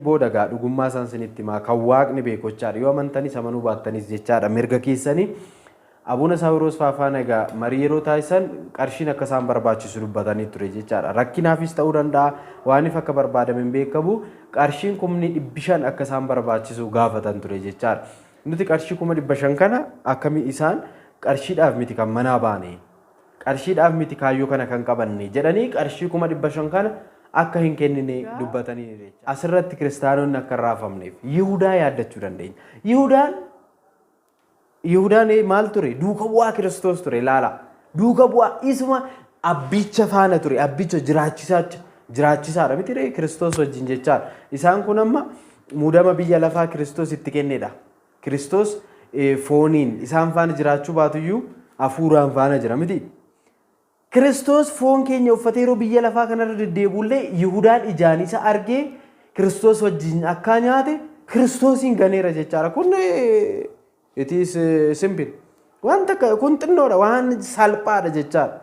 Booda gaa dhugummaa isaan sinitti himaa kan waaqni beeku jechaadha. Yoo amantanis amanuu baattanis jechaadha mirga keessanii. Abuna Saawiroos Faafaan egaa marii yeroo taasisan qarshiin akka isaan barbaachisu dubbatanii ture jechaadha. Rakkinaafis ta'uu danda'a waaniif akka barbaadame hin beekamu qarshiin 500,000 akka isaan barbaachisu gaafatan ture jechaadha. Nuti qarshii 500,000 kana akkami isaan qarshiidhaaf miti kan manaa baane. Qarshiidhaaf miti kaayyoo kana kan qabanne jedhanii qarshii 500,000 kana akka hin kennine dubbatanii jechaadha. Asirratti kiristaanonni akka hin raafamneef Yihudaa yaaddachuu dandeenya. Yihudaan Yihudaan maal ture? Duuka bu'aa Kiristoos ture ilaala. Duuka bu'aa isuma abbicha faana ture. Abbicha jiraachisaadha miti ree Kiristoos wajjin jechaadha. Isaan kun amma muudama biyya lafaa Kiristoos itti kennedha. Kiristoos fooniin isaan faana jiraachuu baatuyyuu hafuuraan faana jira miti. Kiristoos foon keenya uffatee yeroo biyya lafaa kanarra deddeebi'ullee Yihudaan ijaan isa argee Kiristoos wajjin akkaa nyaate Kiristoosiin ganeera jechaadha. Kun it is simple. Wanta kun xinnoodha waan salphaadha jechaadha.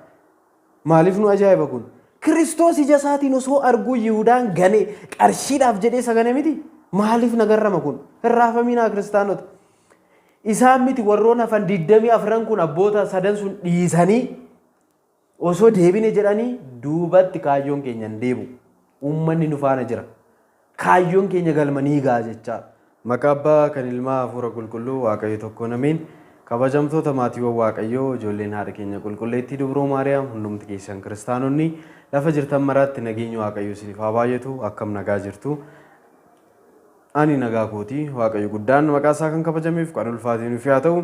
Maaliif nu ajaa'iba kun? Kiristoos ija isaatiin osoo arguu Yihudaan gane qarshiidhaaf jedhee isa gane miti. Maaliif na garrama kun? Hin raafaminaa kiristaanota. Isaan miti warroon hafan 24 kun abboota sadan sun dhiisanii osoo deebine jedhanii duubatti kaayyoon keenya hin deebi'u. Uummanni nu faana jira. Kaayyoon keenya galma ni ga'a jechaadha. Maqaa Abbaa kan Ilmaa Hafuura Qulqulluu Waaqayyo tokkoon ameen. Kabajamtoota maatiiwwan Waaqayyoo ijoolleen haadha keenya qulqulleettii Dubroo Maariyaam hundumti keessan kiristaanonni lafa jirtan maraatti nageenyi Waaqayyoo isiniif haa baay'atu. Akkam nagaa jirtu? Ani nagaa kooti. Waaqayyo guddaan maqaa isaa kan kabajameef kan ulfaatee nuuf haa ta'u.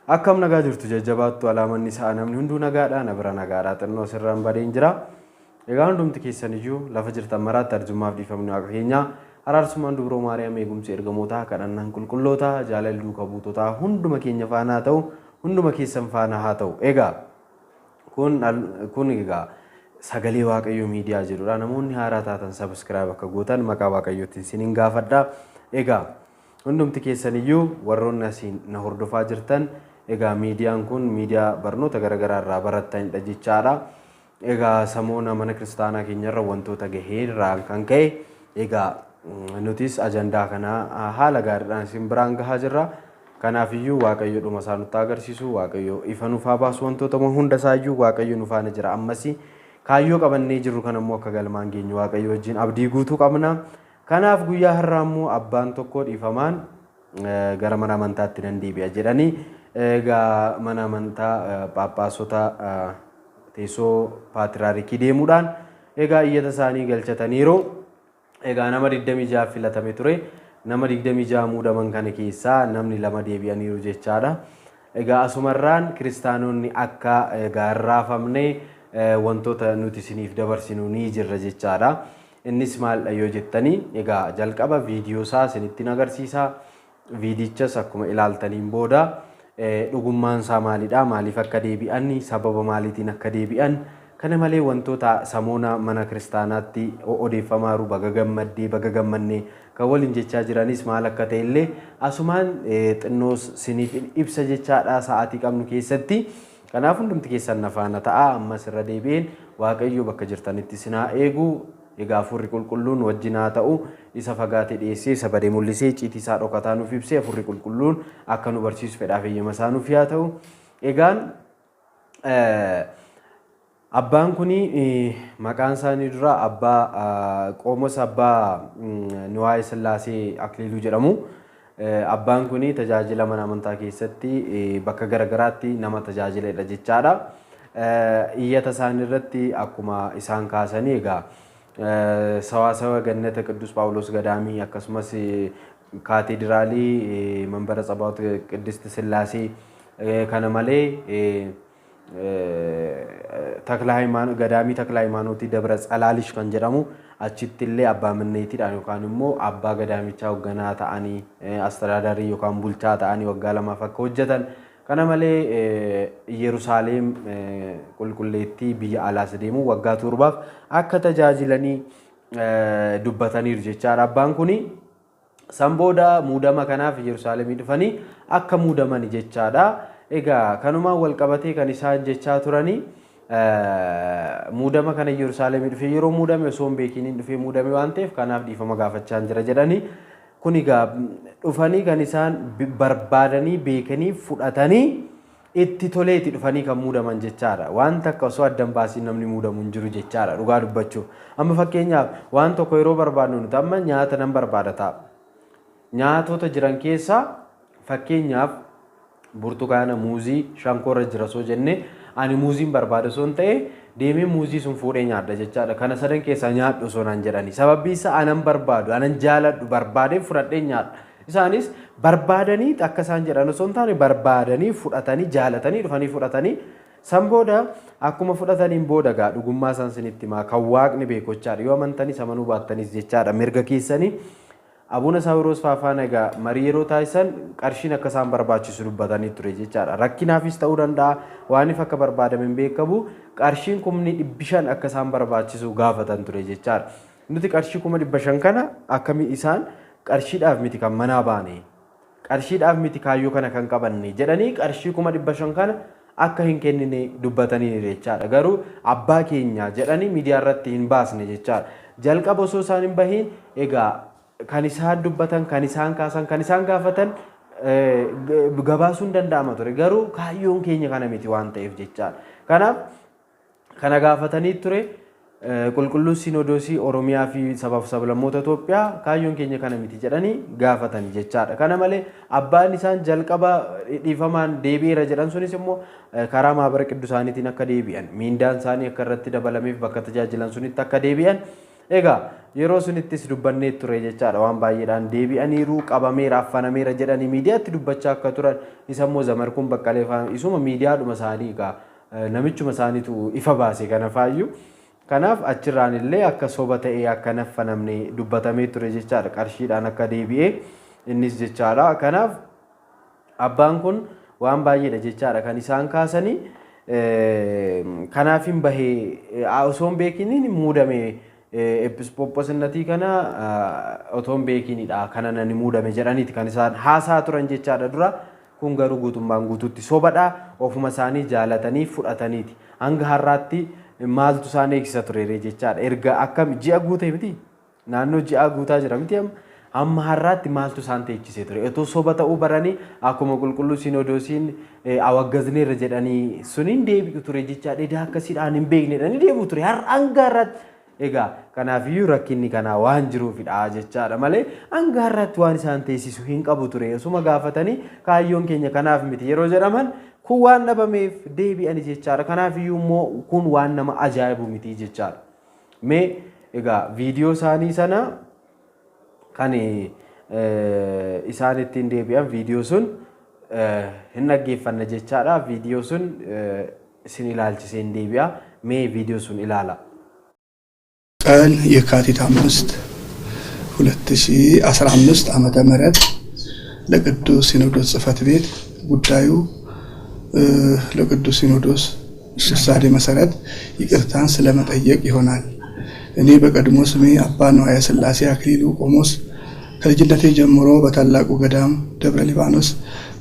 Akkam nagaa jirtu jajjabaattu alaamanni isaa namni hunduu nagaadha na bira nagaadha xinnoo sirraan badeen jira. Egaa hundumti keessan iyyuu lafa jirtan maraatti arjummaaf dhiifamni waaqa keenyaa araarsummaan dubroo Maariyaam eegumsi ergamootaa kadhannaan qulqullootaa jaalalli duuka buutotaa hunduma keenya faana haa ta'u hunduma keessan faana haa ta'u. Egaa kun egaa sagalee Waaqayyoo miidiyaa jedhudha. Namoonni haaraa taatan subscribe akka gootan maqaa Waaqayyootiin isinin gaafadha. Egaa hundumti keessan iyyuu warroonni asiin na hordofaa jirtan egaa miidiyaan kun miidiyaa barnoota garaagaraa irraa barattanidha jechaadha. Egaa samoona mana kiristaanaa keenyarra wantoota gahee irraan kan ka'e egaa nutis ajandaa kana haala gaariidhaan isin biraan gahaa jirra. Kanaafiyyuu Waaqayyo dhuma isaa nutti agarsiisu, Waaqayyo ifa nuuf haa baasu wantoota hunda isaayyuu Waaqayyo nu faana jira. Ammas kaayyoo qabannee jirru kana immoo akka galmaan geenyu Waaqayyo wajjin abdii guutuu qabna. Kanaaf guyyaa har'aa immoo abbaan tokko dhiifamaan gara mana amantaatti nan deebi'a jedhanii egaa mana amantaa Phaaphaasota teessoo Paatiraarikii deemuudhaan egaa iyyata isaanii galchataniiru. Egaa nama 26 filatame ture. Nama 26 muudaman kana keessaa namni lama deebi'aniiru jechaadha. Egaa asumarraan kiristaanonni akka egaa hin raafamne wantoota nuti isiniif dabarsinu ni jirra jechaadha. Innis maaldha yoo jettanii egaa jalqaba viidiyoo isaa isinittiin agarsiisa. Viidichas akkuma ilaaltaniin booda dhugummaan isaa maalidha? Maaliif akka deebi'an? Sababa maaliitiin akka deebi'an? Kana malee wantoota samoona mana kiristaanaatti odeeffamaaru baga gammaddee baga gammannee kan waliin jechaa jiranis maal akka ta'e illee asumaan xinnoos siniif ibsa jechaadha sa'aatii qabnu keessatti. Kanaaf hundumti keessan na faana ta'a. Ammas irra deebi'een Waaqayyo bakka jirtanitti isin haa eegu. Egaa Hafuurri Qulqulluun wajjin haa ta'u. Isa fagaate dhiyeessee, isa bade mul'isee, icciitii isaa dhokataa nuuf ibsee, Hafuurri Qulqulluun akka nu barsiisu fedhaaf eeyyama isaa nuuf yaa ta'u. Egaan abbaan kun maqaan isaanii dura abbaa Qoomos abbaa Niwaayee Sillaasee Akliiluu jedhamu. Abbaan kun tajaajila mana amantaa keessatti bakka garagaraatti nama tajaajiledha jechaadha. Iyyata isaanii irratti akkuma isaan kaasanii egaa Sawaasawa Gannata Qiddus Phaawulos Gadaamii akkasumas Kaateediraalii Manbara Tsabaawot Qiddist Sillaasee kana malee Takla Hayimaanot Gadaamii Takla Hayimaanotii Dabra Tsalaalish kan jedhamu achitti illee abbaa minneetiidhaan yookaan immoo abbaa gadaamichaa hoogganaa ta'anii astiraadarii yookaan bulchaa ta'anii waggaa lamaaf akka hojjetan kana malee Yerusaalem qulqulleettii biyya alaas deemuu waggaa torbaaf akka tajaajilanii dubbataniiru jechaadha abbaan kuni. San booda muudama kanaaf Yerusaalemii dhufanii akka muudamani jechaadha. Egaa kanumaan wal qabatee kan isaan jechaa turanii Muudama kana Yerusaalemii dhufee yeroo muudame osoo hin beekiniin dhufee muudame waan ta'eef kanaaf dhiifama gaafachaa jira jedhanii. Kun egaa dhufanii kan isaan barbaadanii beekanii fudhatanii itti toleeti dhufanii kan muudaman jechaadha. Waan takka osoo addan baasiin namni muudamu hin jiru jechaadha dhugaa dubbachuuf. Amma fakkeenyaaf waan tokko yeroo barbaadnu nuti amma nyaata nan barbaada ta'a. Nyaatota jiran keessaa fakkeenyaaf burtukaana, muuzii, shankoorra jira osoo jennee ani muuziin barbaada osoo hin ta'e deemee muuzii sun fuudhee nyaadha jechaadha. Kana sadan keessaa nyaadhu osoo naan jedhani. Sababbi isaa anan barbaadu, anan jaaladhu, barbaadee fudhadhee nyaadha. Isaanis barbaadanii akka isaan jedhan osoo hin taane barbaadanii fudhatanii jaalatanii dhufanii fudhatanii san booda akkuma fudhataniin booda gaa dhugummaa isaan sinitti himaa kan waaqni beeku jechaadha. Yoo amantanis amanuu baattanis jechaadha mirga keessanii. Abuna Saawiroos Faafaan egaa marii yeroo taasisan qarshiin akka isaan barbaachisu dubbatanii ture jechaadha. Rakkinaafis ta'uu danda'a waaniif akka barbaadame hin beekamu qarshiin 500,000 akka isaan barbaachisu gaafatan ture jechaadha. Nuti qarshii 500,000 kana akkami isaan qarshiidhaaf miti kan manaa baane qarshiidhaaf miti kaayyoo kana kan qabanne jedhanii qarshii 500,000 kana akka hin kennine dubbatanii jechaadha. Garuu abbaa keenya jedhanii miidiyaa irratti hin baasne jechaadha. Jalqaba osoo isaan hin bahiin egaa kan isaan dubbatan, kan isaan kaasan, kan isaan gaafatan gabaasuun danda'ama ture. Garuu kaayyoon keenya kana miti waan ta'eef jechaadha. Kanaaf kana gaafatanii ture qulqulluu Sinodoosii Oromiyaa fi sabaaf sablammoota Itoophiyaa kaayyoon keenya kana miti jedhanii gaafatanii jechaadha. Kana malee abbaan isaan jalqaba dhiifamaan deebi'eera jedhan sunis immoo karaa maabara qiddusaaniitiin akka deebi'an miindaan isaanii akka irratti dabalameef bakka tajaajilan sunitti akka deebi'an egaa yeroo sunittis dubbannee ture jechaadha. Waan baay'eedhaan deebi'aniiru qabameera affanameera jedhanii miidiyaatti dubbachaa akka turan isa immoo Zamarkuun Baqqalee isuma miidiyaadhuma isaanii egaa namichuma isaaniitu ifa baase kana faayyuu. Kanaaf achirraan illee akka soba ta'ee akka naffanamne dubbatamee ture jechaadha. Qarshiidhaan akka deebi'ee innis jechaadha. Kanaaf abbaan kun waan baay'eedha jechaadha kan isaan kaasanii. Kanaaf hin bahee osoo hin beekiniin muudame episkooposinnatii kana otoo hin beekinidha kana nani muudame jedhaniiti kan isaan haasaa turan jechaadha dura. Kun garuu guutummaan guutuutti sobadha. Ofuma isaanii jaalatanii fudhataniiti. Hanga har'aatti maaltu isaan eegsisa ture jechaadha. Erga akkam ji'a guutee miti naannoo ji'a guutaa jira miti amma har'aatti maaltu isaan teechisee ture. Otoo soba ta'uu baranii akkuma qulqulluu Sinodoosiin awaggazneerra jedhanii suniin deebi'u ture jechaadha. Edaa akkasiidhaan hin beeknedha ni deebi'u ture har'a hanga har'aatti. Egaa kanaafiyyuu rakkinni kanaa waan jiruufidha jechaadha malee hanga har'aatti waan isaan teessisu hin qabu ture. Osuma gaafatanii kaayyoon keenya kanaaf miti yeroo jedhaman kun waan dhabameef deebi'ani jechaadha. Kanaafiyyuu immoo kun waan nama ajaa'ibu miti jechaadha. Mee egaa viidiyoo isaanii sana kan isaan ittiin deebi'an viidiyoo sun hin dhaggeeffanna jechaadha. Viidiyoo sun isin ilaalchisee hin deebi'a. Mee viidiyoo sun ilaala. ቀን የካቲት 5 2015 ዓመተ ምህረት ለቅዱስ ሲኖዶስ ጽሕፈት ቤት ጉዳዩ ለቅዱስ ሲኖዶስ ውሳኔ መሰረት ይቅርታን ስለመጠየቅ ይሆናል። እኔ በቀድሞ ስሜ አባ ንዋየ ሥላሴ አክሊሉ ቆሞስ ከልጅነቴ ጀምሮ በታላቁ ገዳም ደብረ ሊባኖስ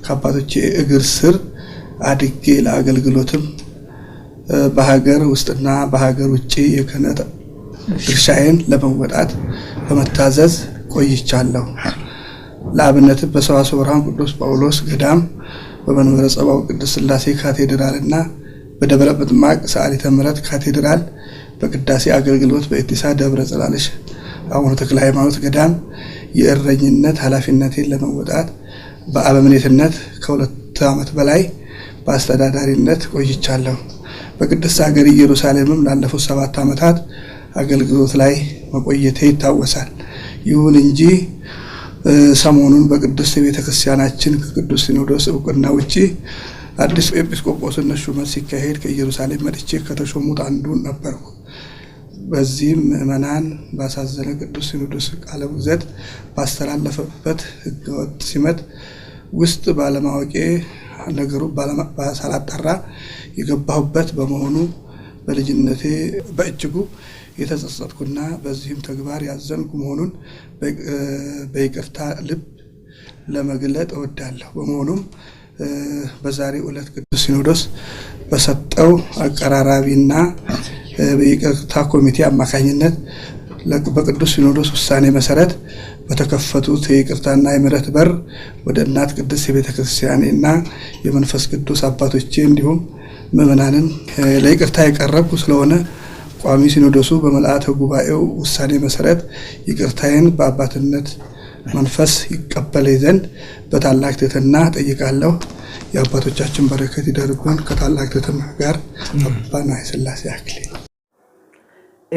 ከአባቶቼ እግር ስር አድጌ ለአገልግሎትም በሀገር ውስጥና በሀገር ውጭ የክህነት ድርሻዬን ለመወጣት በመታዘዝ ቆይቻለሁ። ለአብነትም በሰዋስወ ብርሃን ቅዱስ ጳውሎስ ገዳም በመንበረ ጸባዖት ቅድስት ሥላሴ ካቴድራልና በደብረ ምጥማቅ ሰዓሊተ ምሕረት ካቴድራል በቅዳሴ አገልግሎት በኢቲሳ ደብረ ጽላልሽ አቡነ ተክለ ሃይማኖት ገዳም የእረኝነት ኃላፊነቴን ለመወጣት በአበምኔትነት ከ2 ዓመት በላይ በአስተዳዳሪነት ቆይቻለሁ። በቅድስት ሀገር ኢየሩሳሌምም ላለፉት 7 ዓመታት አገልግሎት ላይ መቆየቴ ይታወሳል። ይሁን እንጂ ሰሞኑን በቅድስት ቤተክርስቲያናችን ከቅዱስ ሲኖዶስ እውቅና ውጪ አዲስ ኤጲስቆጶስነት ሹመት ሲካሄድ ከኢየሩሳሌም መጥቼ ከተሾሙት አንዱ ነበርኩ። በዚህም ምዕመናን ባሳዘነ ቅዱስ ሲኖዶስ ቃለ ውግዘት ባስተላለፈበት ሕገወጥ ሲመት ውስጥ ባለማወቄ ነገሩ ሳላጣራ የገባሁበት በመሆኑ በልጅነቴ በእጅጉ የተጸጸትኩና በዚህም ተግባር ያዘንኩ መሆኑን በይቅርታ ልብ ለመግለጥ እወዳለሁ። በመሆኑም በዛሬው ዕለት ቅዱስ ሲኖዶስ በሰጠው አቀራራቢና በይቅርታ ኮሚቴ አማካኝነት በቅዱስ ሲኖዶስ ውሳኔ መሰረት በተከፈቱት የይቅርታና የምህረት በር ወደ እናት ቅድስት የቤተ ክርስቲያኔና የመንፈስ ቅዱስ አባቶቼ እንዲሁም ምዕመናንን ለይቅርታ የቀረብኩ ስለሆነ ቋሚ ሲኖዶሱ በምልአተ ጉባኤው ውሳኔ መሰረት ይቅርታዬን በአባትነት መንፈስ ይቀበለኝ ዘንድ በታላቅ ትህትና ጠይቃለሁ። የአባቶቻችን በረከት ይደርብን። ከታላቅ ትህትና ጋር አባ ንዋየ ሥላሴ አክሊል።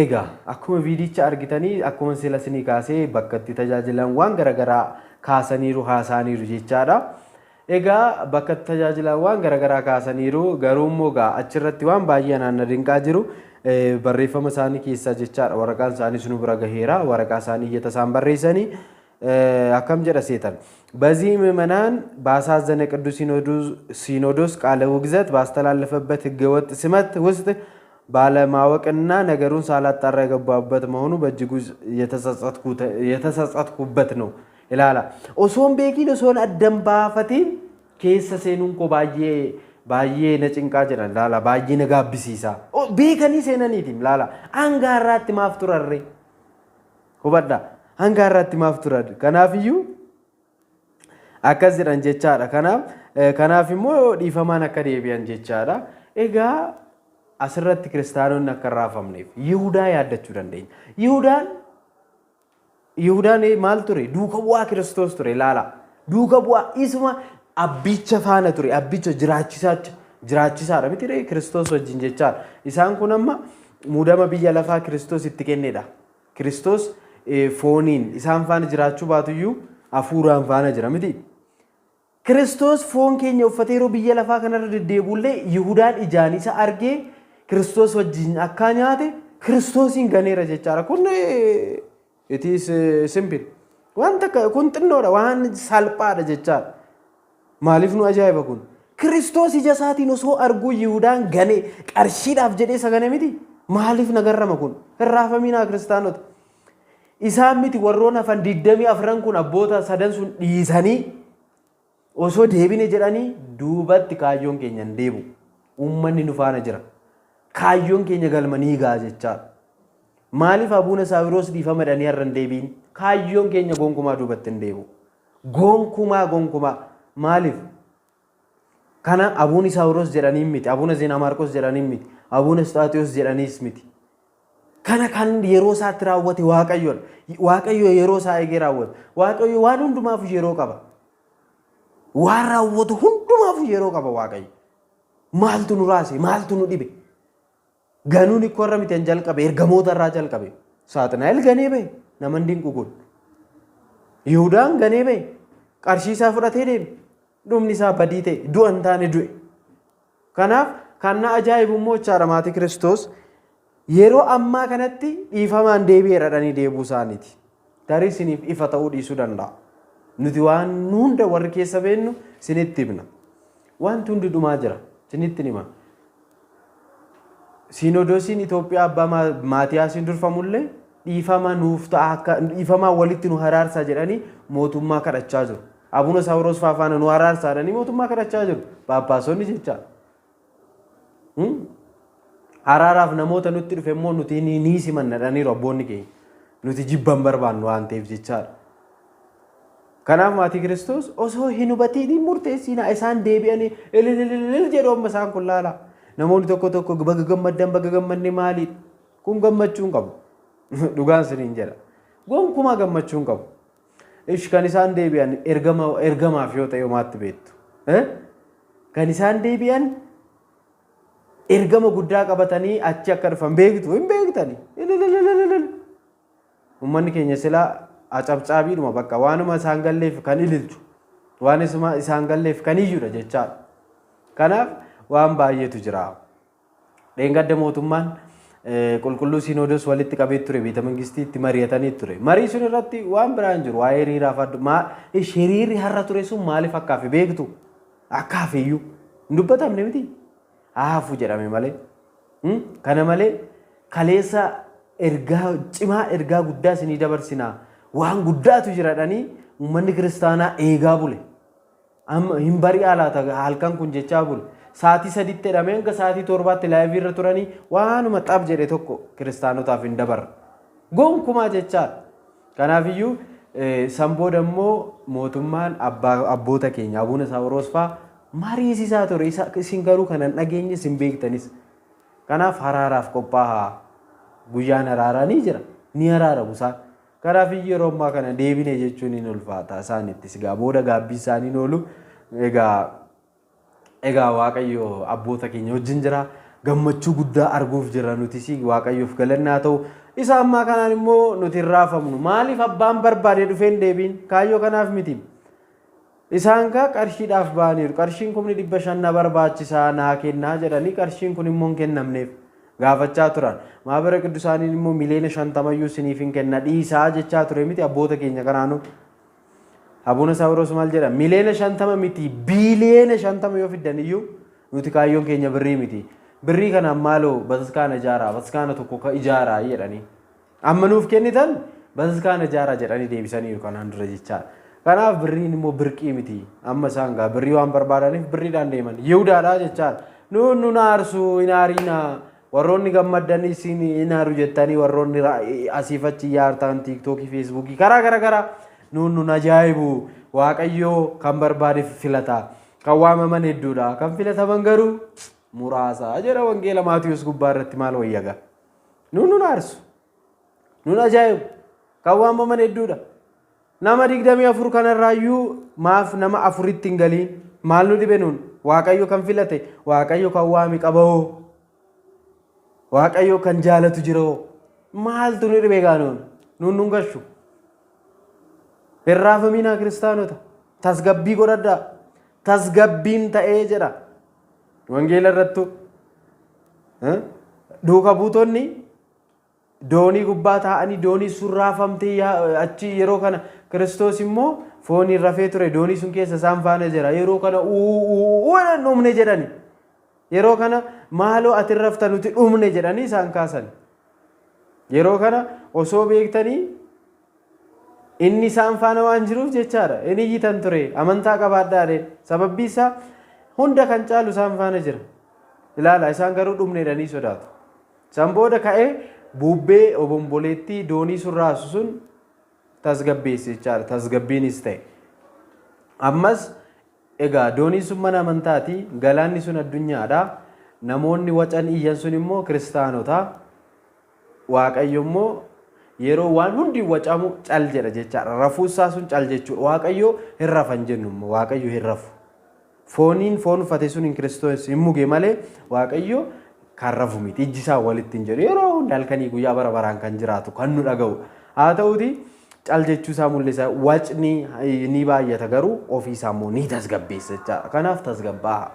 Egaa akkuma viidicha argitanii, akkuma sila isinii kaasee bakka itti tajaajilan waan garaagaraa kaasaniiru, haasa'aniiru jechaadha. Egaa bakka itti tajaajilan waan garaagaraa kaasaniiru, garuu immoo egaa achirratti waan baay'ee anaan na dinqaa jiru barreeffama isaanii keessaa jechaadha. Waraqaan isaanii sunu bira gaheera. Waraqaa isaanii iyyata isaan barreessanii akkam jedha seetan? በዚህ ምዕመናን ባሳዘነ ቅዱስ ሲኖዶስ ቃለ ውግዘት ባስተላለፈበት ህገወጥ ስመት ውስጥ ባለማወቅና ነገሩን ሳላጣራ የገባበት መሆኑ በእጅጉ የተጸጸትኩበት ነው ilaala. Osoon beekiin, osoon addan baafatiin keessa seenuun koo baay'ee baay'ee na cinqaa jedhan, laala, baay'ee na gaabbisiisa. Beekanii seenaniitiin, laala, hanga har'aatti maaf turarre? Hubadha, hanga har'aatti maaf turarre? Kanaafiyyuu akkas jedhan jechaadha. Kanaaf immoo dhiifamaan akka deebi'an jechaadha. Egaa asirratti kiristaanonni akka hin raafamneef Yihudaa yaaddachuu dandeenya. Yihudaan maal ture? Duuka bu'aa Kiristoos ture, laala. Duuka bu'aa isuma abbicha faana ture. Abbicha jiraachisaadha miti ree Kiristoos wajjin jechaadha. Isaan kun amma muudama biyya lafaa Kiristoos itti kennedha. Kiristoos fooniin isaan faana jiraachuu baatuyyuu hafuuraan faana jira miti. Kiristoos foon keenya uffatee yeroo biyya lafaa kanarra deddeebi'ullee Yihudaan ijaan isa argee Kiristoos wajjin akka nyaate Kiristoosiin ganeera jechaadha. Kun it is simple. Wanta kun xinnoodha, waan salphaadha jechaadha. Maaliif nu ajaa'iba kun? Kiristoos ija isaatiin osoo arguu Yihudaan gane, qarshiidhaaf jedhee isa gane miti. Maaliif nagarrama kun? Hin raafaminaa, kiristaanota. Isaan miti, warroon hafan 24 kun abboota sadan sun dhiisanii osoo deebine jedhanii duubatti kaayyoon keenya hin deebu. Uummanni nu faana jira. Kaayyoon keenya galma ni ga'a jechaadha. Maaliif Abuuna Saawiroos dhiifama jedhanii har'a hin deebiin? Kaayyoon keenya gonkumaa duubatti hin deebu. Gonkumaa, gonkumaa. Maaliif? Kana Abuuni Saawiroos jedhanii miti, Abuuna Zeenaa Maarqos jedhanii miti, Abuuna Isxaatiyoos jedhaniis miti. Kana kan yeroo isaatti raawwate Waaqayyoodha. Waaqayyo yeroo isaa eegee raawwate. Waaqayyo waan hundumaaf yeroo qaba. Waan raawwatu hundumaaf yeroo qaba Waaqayyo. Maaltu nu raase? Maaltu nu dhibe? Ganuun ikkoo irra miti kan jalqabe, ergamoota irraa jalqabe. Saaxinaa'el ganee bahe, nama hin dinqu kun. Yihudaan ganee bahe, qarshii isaa fudhatee deeme. Dhumni isaa badii ta'e, du'a hin taane du'e. Kanaaf kan na ajaa'ibu immoo jechaadha, maatii Kiristoos, yeroo ammaa kanatti dhiifamaan deebi'eera jedhanii deebuu isaaniiti. Tarii isiniif ifa ta'uu dhiisuu danda'a. Nuti waan hunda warri keessa beennu isinitti himna. Wanti hundi dhumaa jira. Isinitti hima. Siinodoosiin Itoophiyaa abbaa Maatiyaasiin durfamullee dhiifama nuuf ta'a, akka dhiifamaa walitti nu haraarsaa jedhanii mootummaa kadhachaa jiru. Abuna Saawiroos faa faana nu haraarsaa jedhanii mootummaa kadhachaa jiru. Paappaasonni jecha. Araaraaf namoota nutti dhufe immoo nuti ni simanna jedhaniiru abboonni keenya. Nuti jibban barbaannu waan ta'eef jechaadha. Kanaaf maatii Kiristoos, osoo hin hubatiin hin murteessinaa. Isaan deebi'anii ililililil jedhu amma isaan kun, laala. Namoonni tokko tokko baga gammaddan, baga gammanne maaliidha? Kun gammachuu hin qabu. Dhugaan siniin jedha. Gonkumaa gammachuu hin qabu. Ish, kan isaan deebi'an ergama ergamaaf yoo ta'e homaatti beektu. Kan isaan deebi'an ergama guddaa qabatanii achi akka dhufan beektu, hin beektani. Ililililil. Uummanni keenya silaa acabcaabiidhuma, bakka waanuma isaan galleef kan ililchu, waan isaan galleef kan iyyudha jechaadha. Kanaaf waan baay'eetu jira. Dheengadda mootummaan qulqulluu siinodos walitti qabee ture, beeta mangistiitti mari'atanii ture. Marii sun irratti waan biraan jiru waa'ee hiriiraaf addu hiriirri har'a ture sun maaliif akka hafe beektu? Akka hafe iyyuu hin dubbatamne miti. Haa hafu jedhame malee. Kana malee kaleessa ergaa cimaa, ergaa guddaa isinii dabarsinaa, waan guddaatu jira jedhanii uummanni kiristaanaa eegaa bule. Amma hin bari'aa laata halkan kun jechaa bule. Sa'aatii 3tti jedhamee hanga sa'aatii 7tti laayivii irra turanii waanuma xab jedhe tokko kiristaanotaaf hin dabarre. Gonkumaa jechaadha. Kanaafiyyuu san booda immoo mootummaan abboota keenya Abuna Saawiroos fa'aa mariisisaa ture. Isin garuu kanan dhageenye isin beektanis. Kanaaf haraaraaf qophaa'aa. Guyyaan haraaraa ni jira. Ni haraaramu isaan. Kanaafiyyuu yeroo ammaa kana deebine jechuun hin ulfaata isaanittis. Egaa booda gaabbii isaanii oolu. Egaa Waaqayyo abboota keenya wajjin jira. Gammachuu guddaa arguuf jira nutis Waaqayyoof galannaa ta'u. Isa ammaa kanaan immoo nuti hin raafamnu. Maaliif abbaan barbaade dhufee hin deebiin? Kaayyoo kanaaf miti. Isaan kaa qarshiidhaaf ba'aniiru. Qarshiin 500,000 na barbaachisaa naa kennaa jedhanii qarshiin kun immoo hin kennamneef gaafachaa turan. Maabara Qiddusaaniin immoo 50,000,000 isiniif hin kenna dhiisaa jechaa ture miti abboota keenya kanaanuu. Abuna Saawiroos maal jedha? 50,000,000 miti 50,000,000,000 yoo fiddan iyyuu nuti kaayyoon keenya birrii miti. Birrii kanaan maaloo bataskaana ijaaraa, bataskaana tokko ijaaraa jedhanii. Amma nuuf kennitan bataskaana ijaaraa jedhanii deebisaniiru kanaan dura jechaadha. Kanaaf birriin immoo birqii miti. Amma isaan gaa birrii waan barbaadaniif birriidhaan deeman. Yihudaadhaa jechaadha. Nuun nun aarsu hin aariinaa. Warroonni gammaddanis hin aaru jettanii warroonni asiif achi yaartaan tiiktookii feesbuukii karaa gara garaa nuun nun ajaa'ibu. Waaqayyoo kan barbaade filata. Kan waamaman hedduudha. Kan filataman garuu muraasa jedha wangeela Maatiyus gubbaa irratti maal wayyaga. Nuun nun aarsu. Nun ajaa'ibu. Kan waamaman hedduudha. Nama 24 kanarraayyuu maaf nama 4tti hin galiin maal nu dhibe nuun Waaqayyo kan filate Waaqayyo kan waame qabawoo Waaqayyo kan jaalatu jiroo maaltu nu dhibe gaa nuun nuun nun gashu. Hin raafaminaa kiristaanota tasgabbii godhadhaa tasgabbiin ta'ee jedha wangeela irrattu duuka buutonni doonii gubbaa taa'anii doonii sun raafamtee achi yeroo kana Kiristoos immoo fooniin rafee ture doonii sun keessa isaan faana jira yeroo kana uuu dhumne jedhani yeroo kana maaloo ati rafta nuti dhumne jedhanii isaan kaasan yeroo kana osoo beektanii inni isaan faana waan jiruuf jechaadha inni iyyitan ture amantaa qabaadhaa sababbii isaa hunda kan caalu isaan faana jira ilaala isaan garuu dhumne jedhanii sodaatu. San booda ka'ee bubbee obomboleettii doonii sun raasu sun tasgabbeesse jechaadha. Tasgabbiinis ta'e. Ammas egaa dooniin sun mana amantaati. Galaanni sun addunyaadha. Namoonni wacan iyyan sun immoo kiristaanota. Waaqayyo immoo yeroo waan hundi wacamu cal jedha jechaadha. Rafuusaa sun cal jechuudha. Waaqayyo hin rafan jennu immoo Waaqayyo hin rafu. Fooniin foon uffate sun hin Kiristoos hin muge malee Waaqayyo kan rafu miti. Ijji isaa walitti hin jedhu. Yeroo hunda halkanii guyyaa bara baraan kan jiraatu kan nu dhaga'u. Haa ta'uti cal jechuu isaa mul'isa. Wacni ni baay'ata garuu ofii isaa immoo ni tasgabbeessa jechaadha. Kanaaf tasgabbaa'a.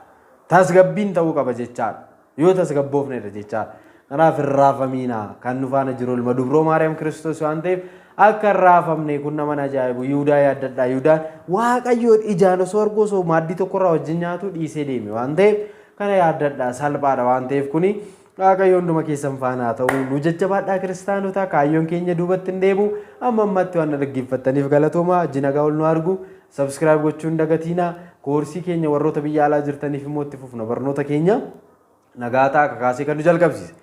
Tasgabbiin ta'uu qaba jechaadha. Yoo tasgabboofnedha jechaadha. Kanaaf hin raafamiinaa. Kan nu faana jiru ilma dubroo Maariyaam Kiristoos waan ta'eef akka hin raafamne kun nama ajaa'ibu. Yihudaa yaaddadhaa. Yihudaan Waaqayyoon ijaan osoo arguu osoo maaddii tokkorraa wajjin nyaatu dhiisee deeme waan ta'eef kana yaaddadhaa salphaadha waan ta'eef kuni Waaqayyo hunduma keessan faana haa ta'u. Nu jajjabaadhaa kiristaanota kaayyoon keenya duubatti hin deemu. Amma ammatti waan na dhaggeeffattaniif galatoomaa. Jinagaa ol nu argu. Subscribe gochuun dagatiinaa. Koorsii keenya warroota biyya alaa jirtaniif immoo itti fufna barnoota keenya. Nagaa ta'a kakaasee kan nu jalqabsiise.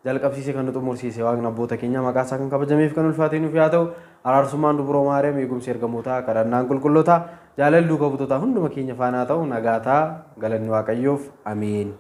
Jalqabsiise kan nu xumursiise Waaqni abboota keenya maqaa isaa kan kabajameef kan ulfaatee nuuf yaa ta'u. Araarsummaan dubroo Maariyaam eegumsi ergamootaa kadhannaan qulqullootaa jaalalli duuka buutootaa hunduma keenya faana haa ta'u. Nagaa ta'a galanni Waaqayyoof. Ameen.